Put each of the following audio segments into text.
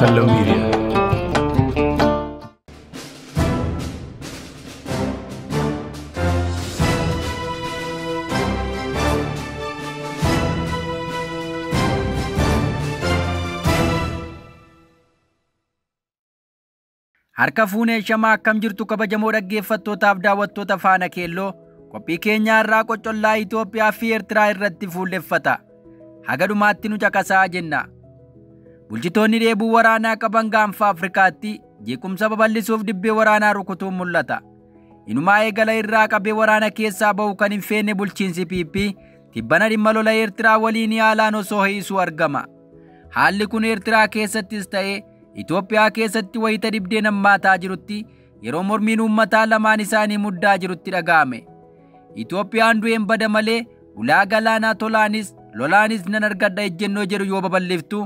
Hello Media. Harka fuunee shamaa akkam jirtu kabajamoo dhaggeeffattootaaf daawwattoota faana keelloo qophii keenya irraa qocollaa Itoophiyaa fi Eertiraa irratti fuulleffata. Haga dhumaatti nu caqasaa jenna. Bulchitoonni dheebuu waraanaa qaban gaanfa Afrikaatti jeequmsa babal'isuuf dibbee waraanaa rukutuun mul'ata. Inumaa eegala irraa qabee waraana keessaa ba'u kan hin feene bulchiinsi PP tibbana dhimma lola Eertiraa waliin haalaan osoo hiisuu argama. Haalli kun Eertiraa keessattis ta'ee Itoophiyaa keessatti wayita dhibdeen hammaataa jirutti yeroo mormiin uummataa lamaan isaanii muddaa jirutti dhaga'ame. Itoophiyaan du'een bada malee ulaa galaanaa tolaanis lolaanis nan argadha ejjennoo jedhu yoo babal'iftu,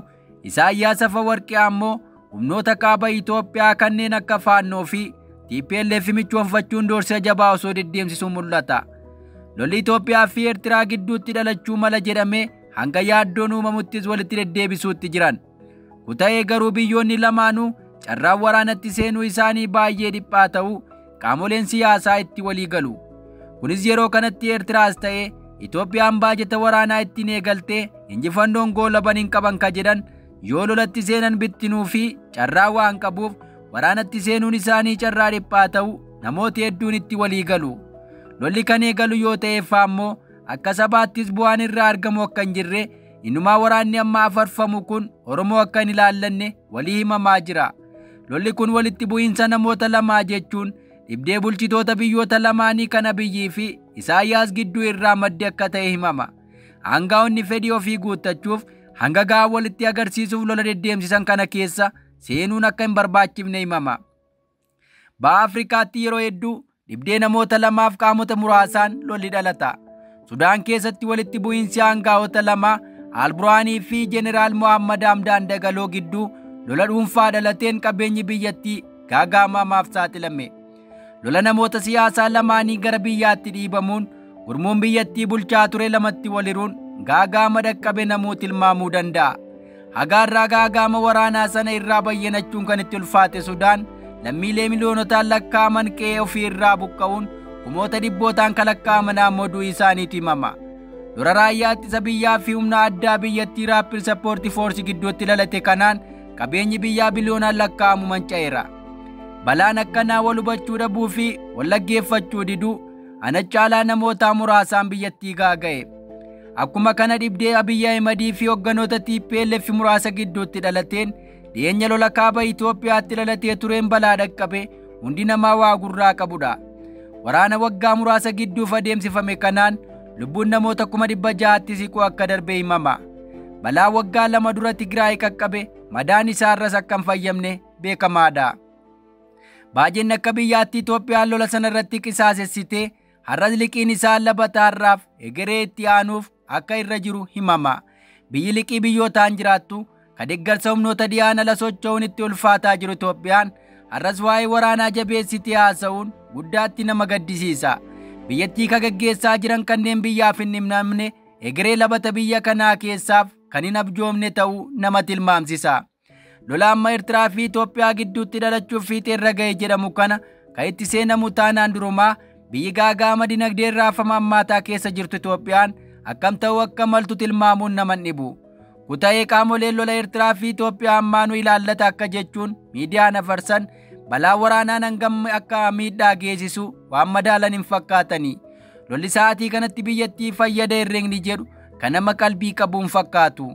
Isaayyaas Afawarqii ammoo humnoota kaaba Itoophiyaa kanneen akka Faannoo fi TPLF michoonfachuun doorsisa jabaa osoo deddeemsisuu mul'ata. Lolli Itoophiyaa fi Eertiraa gidduutti dhalachuu mala jedhamee hanga yaaddoon uumamuttis walitti deddeebisuutti jiran. Kuta'ee garuu biyyoonni lamaanuu carraan waraanatti seenuu isaanii baay'ee dhiphaa ta'uu qaamoleen siyaasaa itti walii galu. Kunis yeroo kanatti Eertiraas ta'ee Itoophiyaan baajata waraanaa ittiin eegaltee injifannoon goolaban hin qaban ka jedhan yoo lolatti seenan bittinuu fi carraa waan qabuuf waraanatti seenuun isaanii carraa dhiphaa ta'uu namooti hedduun itti walii galu. Lolli kan eegalu yoo ta'eef ammoo akka sabaattis bu'aan irraa argamu akka hin jirre innumaa waraanni amma afarfamu kun Oromoo akka hin ilaallanne walii himamaa jira. Lolli kun walitti bu'iinsa namoota lamaa jechuun dhibdee bulchitoota biyyoota lamaanii kan Abiyyii fi Isaayyaas gidduu irraa madde akka ta'e himama. Aangaa'onni fedhii ofii guuttachuuf hanga gahaa walitti agarsiisuuf lola deddeemsisan kana keessa seenuun akka hin barbaachifne himama. Baha Afrikaatti yeroo hedduu dhibdee namoota lamaaf qaamota muraasaan lolli dhalata. Sudaan keessatti walitti bu'iinsi aangaa'ota lamaa Al-Burhaanii fi Jeneraal Mohammad Hamdaan Dagaloo gidduu lola dhuunfaa dhalateen qabeenyi biyyattii gaagaamamaaf saaxilame. Lola namoota siyaasaa lamaanii gara biyyaatti dhiibamuun gurmuun biyyattii bulchaa ture lamatti waliruun gaagaama dhaqqabe namuu tilmaamuu danda'a. Hagaarraa gaagaama waraanaa sana irraa bayyanachuun kan itti ulfaate Sudaan lammiilee miliyoonotaan lakkaa'aman qe'ee ofii irraa buqqa'uun kumoota dhibbootaan kan lakkaa'aman ammoo du'i isaaniitu himama. Lola raayyaa ittisa biyyaa fi humna addaa biyyattii Rapid Support Force gidduutti dhalate kanaan qabeenyi biyyaa biliyoonaan lakkaa'amu manca'eera. Balaan akkanaa wal hubachuu dhabuu fi wal dhaggeeffachuu diduu ana caalaa namoota muraasaan biyyattii gaaga'e. Akkuma kana dhibdee Abiyyi Ahimadii fi hogganoota TPLF muraasa gidduutti dhalateen dhiyeenya lola kaaba Itoophiyaatti dhalatee tureen balaa dhaqqabe hundi namaa waa gurraa qabudha. Waraana waggaa muraasa gidduuf adeemsifame kanaan lubbuun namoota 600,000 siquu akka darbe himama. Balaa waggaa 2 dura Tigraay qaqqabe madaan isaarras akka hin fayyamne beekamaadha. Baajeen akka biyyaatti Itoophiyaan lola sanarratti qisaasessitee har'as liqiin isaa labataarraaf egeree itti aanuuf akka irra jiru himama. Biyyi liqii biyyootaan jiraattu ka deeggarsa humnoota dhiyaan ala socho'uun itti ulfaataa jiru Itoophiyaan har'as waa'ee waraanaa jabeessitee haasa'uun guddaatti nama gaddisiisa. Biyyattii ka gaggeessaa jiran kanneen biyyaaf hin himamne egeree labata biyya kanaa keessaaf kan hin abjoomne ta'uu nama tilmaamsisa. Lola amma Eertiraa fi Itoophiyaa gidduutti dhalachuuf fiixee irra ga'e jedhamu kana kan itti seenamu taanaan durumaa biyyi gaagaama dinagdee raafama hammaataa keessa jirtu Itoophiyaan akkam ta'uu akka maltu tilmaamuun nama hin dhibu. Kuta'ee qaamoleen lola Eertiraa fi Itoophiyaa ammaa nu ilaallata akka jechuun miidiyaan afarsan balaa waraanaan hangam akka miidhaa geessisu waan madaalan hin fakkaatani. Lolli sa'aatii kanatti biyyattii fayyada herreegni jedhu kan nama qalbii qabuun fakkaatu.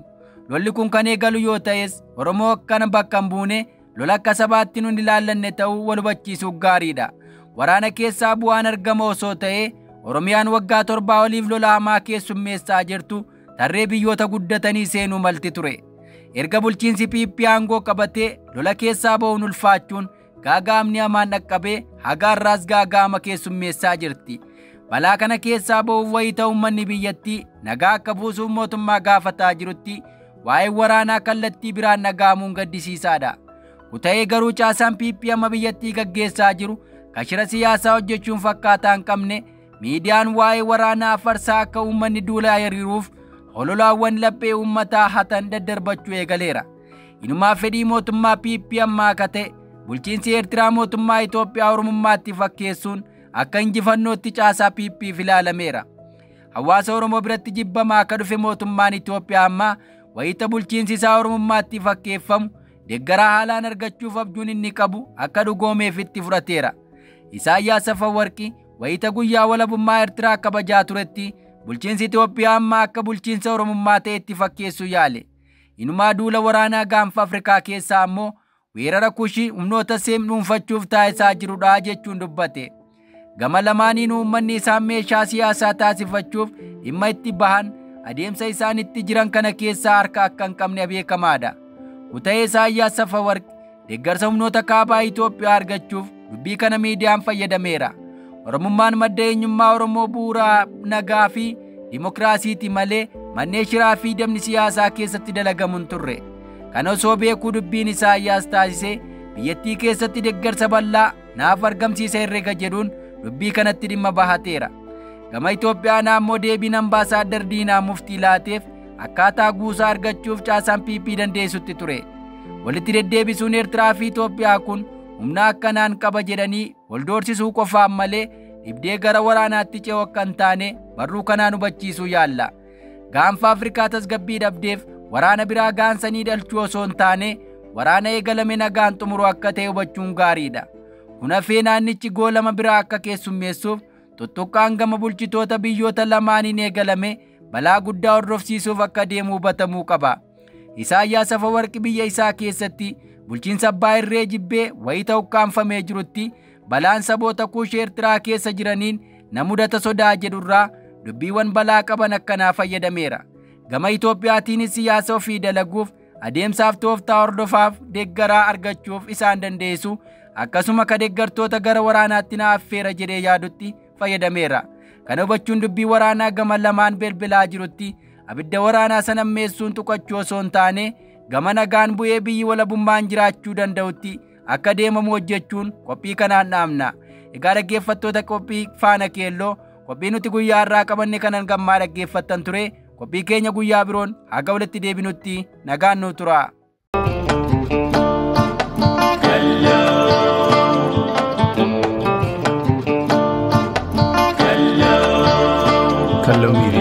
Lolli kun kan eegalu yoo ta'es Oromoo akkana bakka hin buune lola akka sabaatti nun ilaallanne ta'uu wal hubachiisuuf gaariidha. Waraana keessaa bu'aan argama osoo ta'ee Oromiyaan waggaa 7 oliif lola hamaa keessummeessaa jirtu tarree biyyoota guddatanii seenuu malti ture. Erga bulchiinsi PP aangoo qabatee lola keessaa ba'uun ulfaachuun gaagaamni hamaan dhaqqabee hagaarraas gaagaama keessummeessaa jirti. Balaa kana keessaa ba'uuf wayita uummanni biyyattii nagaa akka buusuuf mootummaa gaafataa jirutti waa'ee waraanaa kallattii biraan dhaga'amuun gaddisiisaadha. Kuta'ee garuu caasaan PP amma biyyattii gaggeessaa jiru kashira siyaasaa hojjechuun fakkaataa hin qabne miidiyaan waa'ee waraanaa afarsaa akka uummanni duulaa hiriiruuf hololaawwan laphee uummataa hatan daddarbachuu eegaleera. Inumaa fedhii mootummaa PP ammaa akka ta'e bulchiinsi Eertiraa mootummaa Itoophiyaa Oromummaatti fakkeessuun akka injifannootti caasaa PP'f ilaalameera. Hawaasa Oromoo biratti jibbamaa akka dhufe mootummaan Itoophiyaa ammaa wayita bulchiinsi isaa Oromummaatti fakkeeffamu deeggaraa haalaan argachuuf abjuun inni qabu akka dhugoomeef itti fudhateera. Isaayyaas Afawarqi wayita guyyaa walabummaa Eertiraa kabajaa turetti bulchiinsi Itoophiyaa ammaa akka bulchiinsa Oromummaa ta'etti fakkeessuu yaale. Inumaa duula waraanaa gaanfa Afrikaa keessaa ammoo weerara Kushii humnoota Seem dhuunfachuuf taasisaa jirudha jechuun dubbate. Gama lamaaniin uummanni isaan meeshaa siyaasaa taasifachuuf dhimma itti bahan adeemsa isaan itti jiran kana keessaa harka akka hin qabne beekamaadha. Kuta'ee Isaayyaas Afawarqi deeggarsa humnoota kaabaa Itoophiyaa argachuuf dubbii kana miidiyaan fayyadameera. Oromummaan madda eenyummaa Oromoo bu'uura nagaa fi dimokiraasiiti malee manneen shiraa fi damni siyaasaa keessatti dalagamu hin turre. Kana osoo beekuu dubbiin Isaayyaas taasisee biyyattii keessatti deeggarsa bal'aa naaf argamsiisa herrega jedhuun dubbii kanatti dhimma bahateera. Gama Itoophiyaan ammoo deebiin ambaasaaddar Diinaa Muftii laateef akkaataa guusaa argachuuf caasaan PP dandeessutti ture. Walitti deddeebisuun Eertiraa fi Itoophiyaa kun humna akkanaan qaba jedhanii wal doorsisuu qofaan malee dhibdee gara waraanaatti ce'u akka hin taane barruu kanaan hubachiisuu yaalla. Gaanfa Afrikaa tasgabbii dhabdeef waraana biraa gaansanii dhalchuu osoo hin taane waraana eegalame nagaan xumuru akka ta'e hubachuun gaariidha. Kun hafee naannichi goolama biraa akka keessummeessuuf tuttuqqaan gama bulchitoota biyyoota lamaaniin eegalame balaa guddaa hordofsiisuuf akka deemu hubatamuu qaba. Isaayyaas Afawarqi biyya isaa keessatti bulchiinsa abbaa irree jibbee wayita ukkaanfamee jirutti balaan saboota Kuush Eertiraa keessa jiraniin na mudata sodaa jedhurraa dubbiiwwan balaa qaban akkanaa fayyadameera. Gama Itoophiyaatiinis siyaasa ofii dalaguuf adeemsaaf tooftaa hordofaaf deeggaraa argachuuf isaan dandeessu akkasuma ka deeggartoota gara waraanaatti na affeera jedhee yaadutti fayyadameera. Kana hubachuun dubbii waraanaa gama lamaan bilbilaa jirutti abidda waraanaa sana ammeessuun tuqachuu osoo hin taane gama nagaan bu'ee biyyi walabummaan jiraachuu danda'utti akka deemamu hojjechuun qophii kanaan dhaamna. Egaa dhaggeeffattoota qophii Faana Keelloo qophii nuti guyyaa har'aa qabanne kanan gammaa dhaggeeffattan ture. Qophii keenya guyyaa biroon haga walitti deebinutti nagaan nu tura. Kallo Media.